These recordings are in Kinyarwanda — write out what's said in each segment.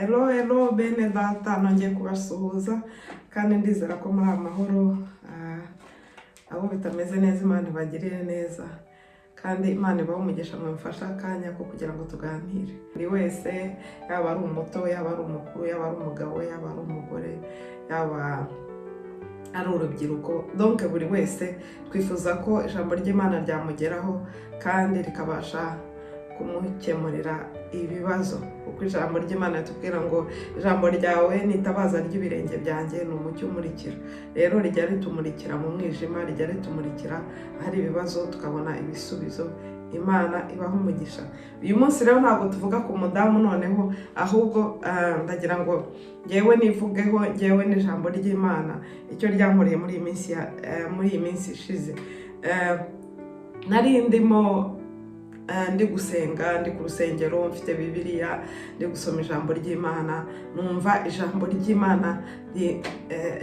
Hello, hello, bene data, nongeye kubasuhuza kandi ndizera ko muri amahoro. Abo bitameze neza, Imana ibagirire neza kandi Imana ibahe umugisha. Mumfashe akanya ko kugira ngo tuganire. Buri wese, yaba ari umuto, yaba ari umukuru, yaba ari umugabo, yaba ari umugore, yaba ari urubyiruko, donc buri wese twifuza ko ijambo ry'Imana ryamugeraho kandi rikabasha kumukemurira ibibazo, kuko ijambo ry'Imana ritubwira ngo ijambo ryawe ni itabaza ry'ibirenge byanjye, ni umucyo umurikira. Rero rijya ritumurikira mu mwijima, rijya ritumurikira ahari ibibazo, tukabona ibisubizo. Imana ibaha umugisha. Uyu munsi rero ntabwo tuvuga ku mudamu noneho, ahubwo ndagira ngo ngewe nivugeho, ngewe n'ijambo ry'Imana icyo ryankoreye muri iyi minsi ishize. Nari ndimo ndi gusenga, ndi ku rusengero, mfite Bibiliya, ndi gusoma ijambo ry'Imana, numva ijambo ry'Imana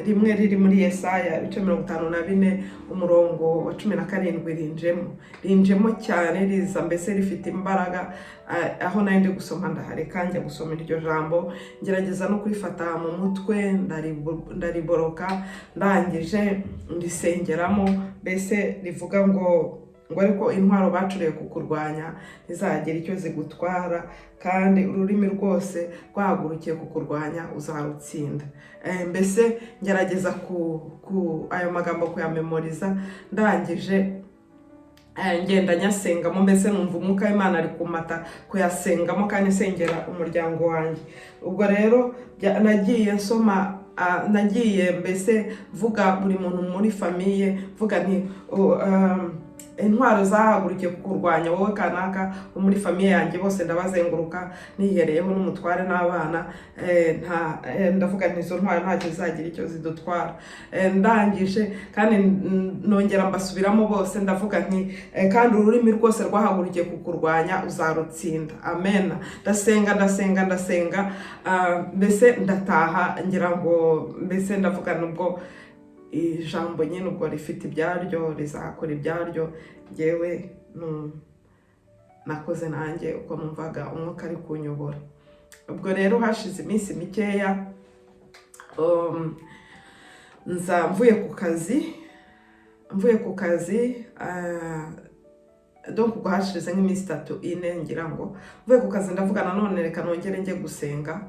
rimwe riri muri Yesaya ibice 54, umurongo wa 17, rinjemo cyane, riza mbese rifite imbaraga. Aho nari ndi gusoma ndahareka, njya gusoma iryo jambo, ngerageza no kurifata mu mutwe, ndariboroka, ndangije ndisengeramo. Mbese rivuga ngo ariko intwaro bacuriye kukurwanya ntizagira icyo zigutwara, kandi ururimi rwose rwahagurukiye kukurwanya uzarutsinda. Mbese ngerageza ku ayo magambo kuyamemoriza, ndangije ngenda nyasengamo. Mbese numva umwuka w'Imana ari kumata kuyasengamo kandi nsengera umuryango wanjye. Ubwo rero nagiye nsoma, nagiye mbese mvuga buri muntu muri famille, mvuga nti intwaro zahagurukiye kukurwanya wowe kanaka wo muri famille yanjye, bose ndabazenguruka, nihereyeho n'umutware n'abana. Nta ndavuga nti izo ntwaro ntacyo zizagira icyo zidutwara. Ndangije kandi nongera mbasubiramo bose, ndavuga nti kandi ururimi rwose rwahagurukiye kukurwanya uzarutsinda. Amen. Ndasenga, ndasenga, ndasenga, mbese ndataha, ngira ngo mbese ndavuga nubwo ijambo nyine ubwo rifite ibyaryo, rizakora ibyaryo. Ngewe nakoze nanjye uko numvaga umwuka ari kunyobora. Ubwo rero hashize iminsi mikeya, nza mvuye ku kazi, donc ubwo hashize nk'iminsi 3, 4 ngira ngo, mvuye ku kazi ndavuga nanone reka nongere njye gusenga.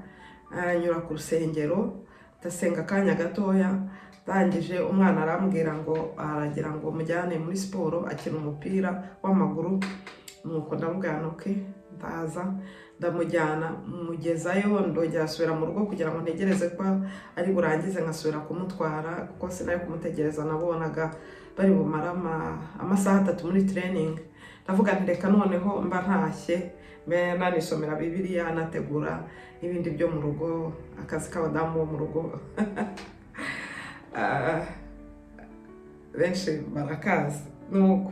Nyura ku rusengero, ndasenga akanya gatoya, ndangije umwana arambwira ngo aragira ngo mujyane muri siporo, akina umupira w'amaguru. Nuko ndamubwira nti okay, ndaza. Ndamujyana, mugezayo, ndongera asubira mu rugo kugira ngo ntegereze ko ari burangize nkasubira kumutwara, kuko sinari kumutegereza, nabonaga bari bumare amasaha 3 muri training. Ndavuga nti reka noneho mba ntashye, mbe nanisomera Bibiliya, nategura n'ibindi byo mu rugo, akazi k'abadamu bo mu rugo. Benshi barakazi. Nuko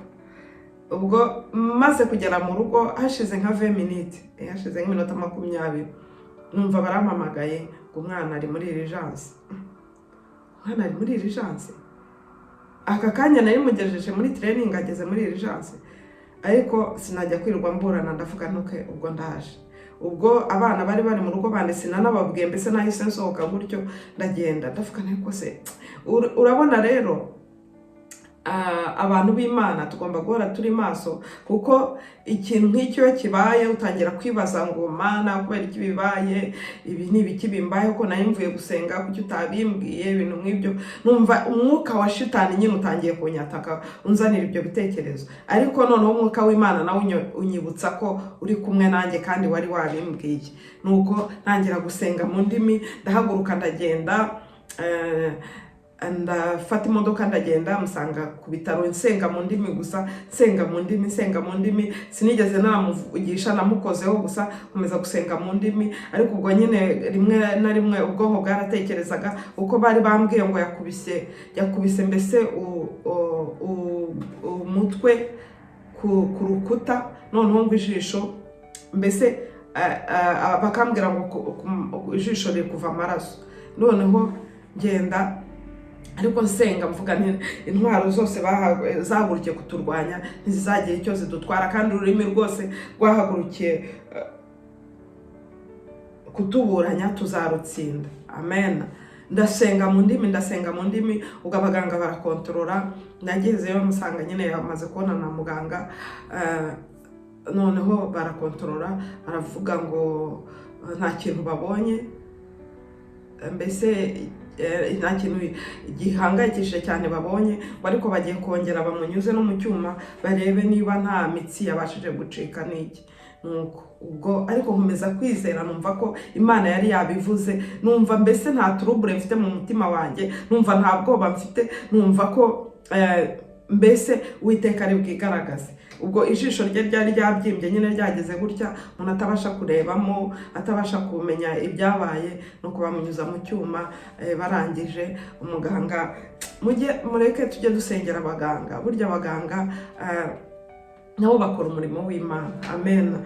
ubwo maze kugera mu rugo, hashize nka 20 minutes, hashize nk'iminota 20, numva barampamagaye ngo umwana ari muri urgence. Umwana ari muri urgence? Aka kanya nari mugejeje muri training ageze muri urgence? Ariko sinajya kwirirwa mburana, ndavuga nti okay, ubwo ndaje. Ubwo abana bari bari mu rugo bandi sinanababwiye, mbese nahise nsohoka gutyo ndagenda. Ndavuga nti ariko se urabona rero, abantu b'Imana tugomba guhora turi maso, kuko ikintu nk'icyo iyo kibaye utangira kwibaza ngo Mana, kubera iki bibaye? Ibi ni ibiki bimbayeho ko nari mvuye gusenga? Kuki utabimbwiye? Ibintu nk'ibyo. Numva umwuka wa shitani nyine utangiye kunyataka, unzanira ibyo bitekerezo, ariko noneho umwuka w'Imana nawe unyibutsa ko uri kumwe nanjye kandi wari wabimbwiye. Nuko ntangira gusenga mu ndimi, ndahaguruka ndagenda, ndafata imodoka ndagenda, musanga ku bitaro, nsenga mu ndimi gusa, nsenga mu ndimi, nsenga mu ndimi. Sinigeze namuvugisha, namukozeho gusa, nkomeza gusenga mu ndimi. Ariko ubwo nyine rimwe na rimwe ubwonko bwaratekerezaga, uko bari bambwiye ngo yakubise mbese umutwe ku rukuta, noneho ngo ijisho mbese bakambwira ngo ijisho riri kuva amaraso. Noneho ngenda ariko nsenga, mvuga nti intwaro zose zahagurukiye kuturwanya ntizizagira icyo zidutwara, kandi ururimi rwose rwahagurukiye kuturwanya uzarutsinda. Nuko kutuburanya tuzarutsinda. Amen. Ndasenga mu ndimi, ndasenga mu ndimi. Ubwo abaganga barakontorora. Nagezeyo musanga nyine yamaze kubona na muganga. Noneho barakontorora, baravuga ngo nta kintu babonye, mbese nta kintu gihangayikishije cyane babonye ngo, ariko bagiye kongera bamunyuze no mu cyuma barebe niba nta mitsi yabashije gucika n'iki. Nuko ubwo ariko nkomeza kwizera, numva ko Imana yari yabivuze, numva mbese nta trouble mfite mu mutima wanjye, numva nta bwoba mfite, numva ko mbese Uwiteka ari bwigaragaze. Ubwo ijisho rye ryari ryabyimbye nyine, ryageze gutya, umuntu atabasha kurebamo, atabasha kumenya ibyabaye. Nuko bamunyuza mu cyuma. Barangije umuganga, mujye mureke tujye dusengera abaganga. Burya abaganga nabo bakora umurimo w'Imana. Amen.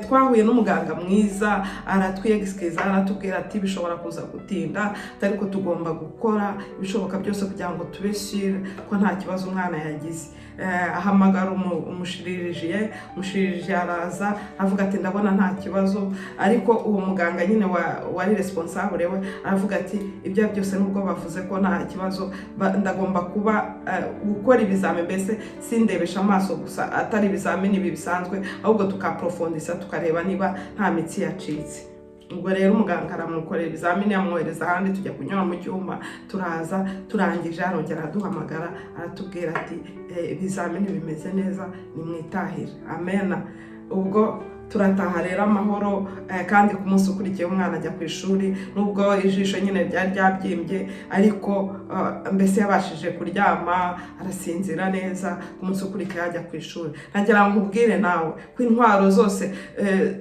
Twahuye n'umuganga mwiza, aratwiyegisikiza, aratubwira ati bishobora kuza gutinda, ariko tugomba gukora ibishoboka byose kugira ngo tube sûrs ko nta kibazo umwana yagize. Ahamagara umuchirurgien. Umuchirurgien araza, avuga ati ndabona nta kibazo. Ariko uwo muganga nyine wari responsable we aravuga ati ibyo byose, nubwo bavuze ko nta kibazo, ndagomba kuba gukora ibizami, mbese sindebesha amaso gusa, atari ibizamini ibi bisanzwe, ahubwo tukaprofondisa, tukareba niba nta mitsi yacitse. Ubwo rero umuganga aramukorera ibizamini, amwohereza ahandi, tujya kunyura mu cyuma, turaza. Turangije arongera araduhamagara, aratubwira ati ibizamini bimeze neza, nimwitahire. Amena. Ubwo turataha rero amahoro. Kandi ku munsi ukurikiye umwana ajya ku ishuri, nubwo ijisho nyine ryari ryabyimbye, ariko mbese yabashije kuryama, arasinzira neza. Ku munsi ukurikiye ajya ku ishuri. Nagira ngo nkubwire nawe ko intwaro zose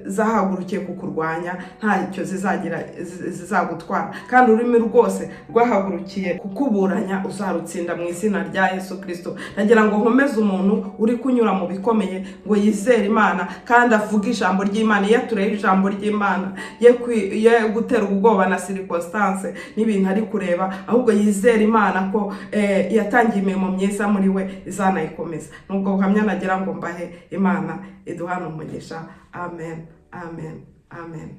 zahagurukiye kukurwanya ntacyo zizagira zizagutwara, kandi ururimi rwose rwahagurukiye kukuburanya uzarutsinda mu izina rya Yesu Kirisito. Nagira ngo nkomeze umuntu uri kunyura mu bikomeye ngo yizere Imana kandi avuge ijambo ry'Imana. Iyo tureba ijambo ry'Imana, ye gutera ubwoba na circonstance n'ibintu ari kureba, ahubwo yizere Imana ko yatangiye imirimo myiza muri we izanayikomeza. Nubwo buhamya nagira ngo mbahe. Imana iduhane umugisha. Amen, amen, amen.